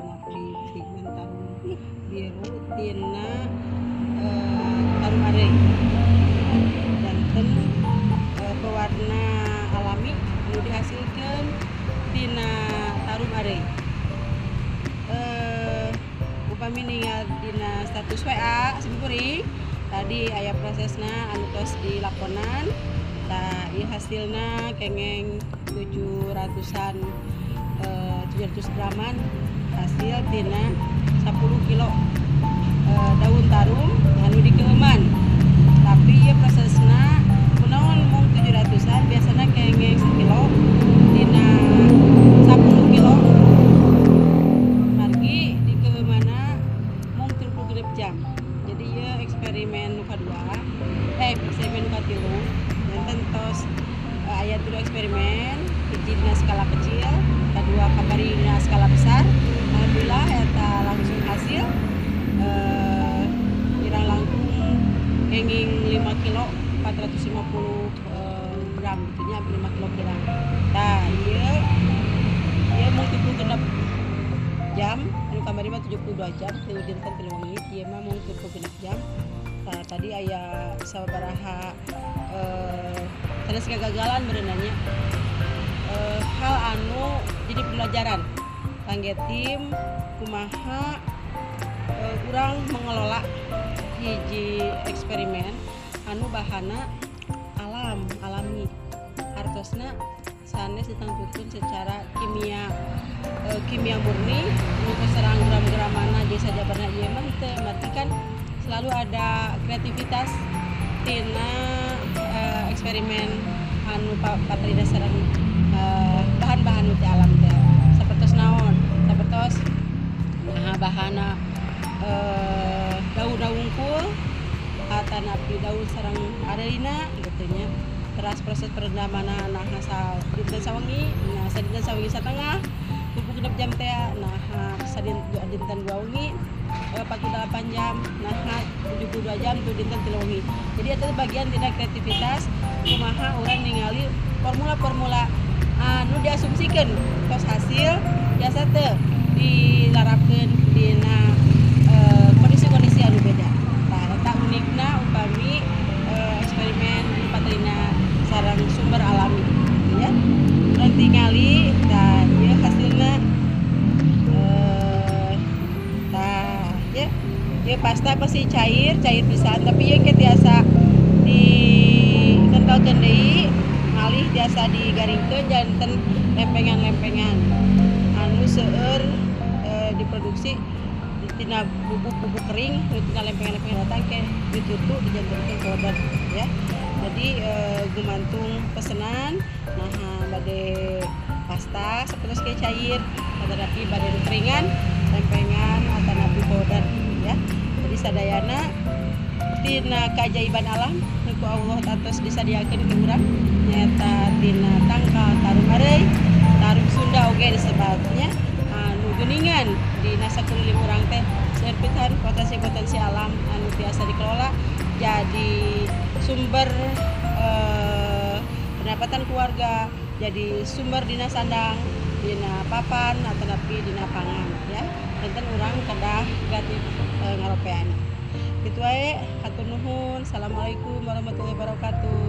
Atanapi pigmen tarum biru tina tarum areuy. Janten pewarna alami nu dihasilkeun tina tarum areuy. Upami ningal dina status WA simkuring tadi aya prosesna anu tos dilakonan. Tah, ieu hasilna kengeng 700-an, 700 graman hasil tina 10 kilo daun tarum anu dikeueuman. Tapi ieu prosesna kunaon mung 700-an, biasana kengeng sakilo tina 10 kilo, margi dikeueumana mung 36 jam. Jadi ieu eksperimen nu kadua, eksperimen nu katilu. Janten tos aya tilu eksperimen, hiji dina skala kecil, kadua kamari dina skala besar. Alhamdulillah eta langsung hasil kirang langkung kenging 5 kilo 450 gram gitu nya, hampir 5 kilo kirang. Tah, ieu ieu mung 36 jam, anu kamari mah 72 jam, 3 dinten 3 wengi, ieu mah mung 36 jam. Tah, tadi aya sababaraha sanes kegagalan berenanya, hal anu jadi pelajaran kangge tim kumaha urang mengelola hiji eksperimen anu bahana alam, alami, artosna sanes ditangtukeun secara kimia, kimia murni nu serang gram-gramana jeung sajabarna. Ieu mah teu, berarti kan selalu ada kreativitas tina eksperimen anu patrida sareng bahan-bahan nu ti alam teh. Sapertos naon? Sapertos nah bahana daun wungkul atanapi daun sareng areuna gitu nya. Teras proses perendamanna nah dinten sawengi, nah sadinten sawengi satengah 26 jam teh, nah sadinten dinten 2 wengi 48 jam, nah 72 jam tuh dinten 3 wengi. Jadi itu bagian tina kreativitas kumaha urang ningali formula-formula anu diasumsikeun tos hasil biasa teu dilarapkeun dina kondisi-kondisi anu beda. Tah, eta unikna upami eksperimen patrina sareng sumber alami gitu ya. Urang tingali, tah, ieu hasilna. Tah ya, ieu pasta pasti cair, cair pisan, tapi ieu ke tiasa dikentalkeun deui malih tiasa digaringkeun janten lempengan-lempengan anu seueur diproduksi tina bubuk-bubuk kering nu tina lempengan-lempengan datang ke ditutu dijantenkeun powder ya. Jadi gumantung pesenan, nah bade pasta sapertos kieu cair atanapi bade nu keringan lempengan atanapi powder ya. Jadi sadayana tina keajaiban alam nu ku Allah atos disadiakeun ke urang, nyaeta tina tangkal tarum areuy, tarum Sunda oge disebutnya, anu geuningan dina sakuliling urang teh seueur pisan potensi-potensi alam anu tiasa dikelola jadi sumber pendapatan keluarga, jadi sumber dina sandang, dina papan atanapi dina pangan ya. Janten urang kedah kreatif ngaropeana. Kitu wae, hatur nuhun. Assalamualaikum warahmatullahi wabarakatuh.